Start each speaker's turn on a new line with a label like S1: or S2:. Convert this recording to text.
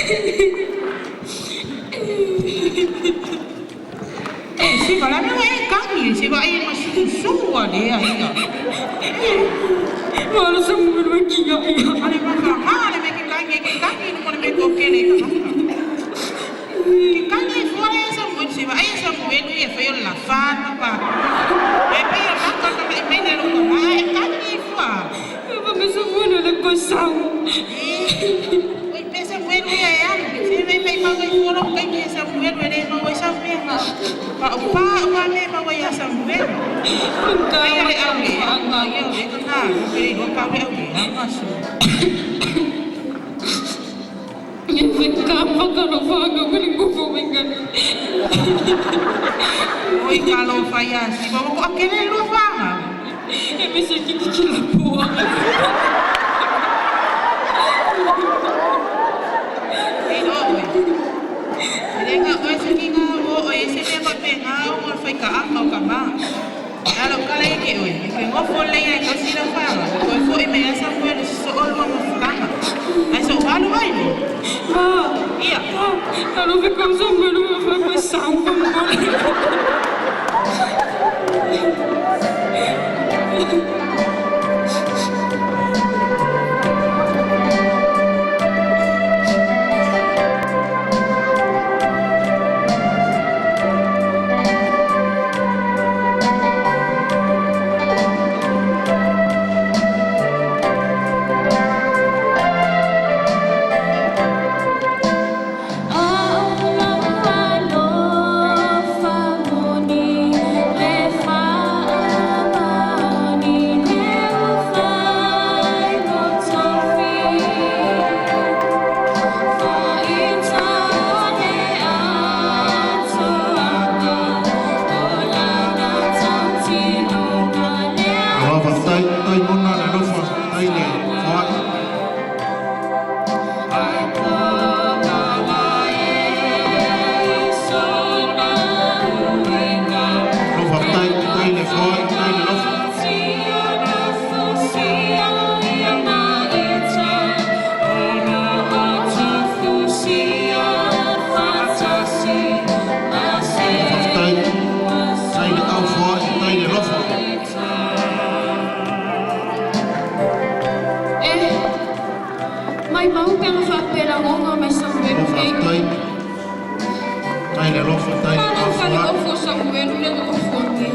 S1: E siva la mea e kangi, siva e ma su a lea ia.
S2: Wala sa mo ma kinga ia.
S1: Ale ma ka ha le me ke kangi ke kangi no mo le me ko kele ka. Ke kangi fora e sa mo siva ai sa mo e ia fa yo la fa na pa. E pe yo la ka ka e me ne lo ko ma e kangi fua.
S2: Ba me sa mo le ko sa.
S1: Oi pesa mo e ia e alu. Se me me ma ko fora ko ke sa mo e le ma ko sa me ha. Pa o pa o me ma ko ya sa mo e. Ai le au le anga ia le ka na ke ro pa le au le anga su.
S2: Ia fe ka pa ka no fa ka ko le ko fo menga.
S1: Oi ka lo fa ya si ba ko akele lo fa nga.
S2: E me se ki ki la pua.
S1: E no oi. Le nga oi se ki nga o oi se me pa pe nga o mo fa ka anga o ka ma. Alo ka le ke oi. Ke ngo fo le ya ko si la fa nga. Ko fo i me asa fo le so o lo mo fukanga. Ai so alu ai mo.
S2: Ma.
S1: Ia.
S2: Alo fe ko sa mo le fa ko sa mo mo.
S3: Aloha faafetai tai mona le alofa tai le foai. Aloha faafetai tai le foai tai le alofa. Faafetai tai le au foai tai le alofa.
S2: E mai mau pe nga fa pela ngonga mai sa mo
S3: Aloha
S2: e.
S3: faafetai tai le alofa tai le
S2: Mana
S3: au
S2: fa le
S3: foai.
S2: ko fo sa mo le ko fo nge.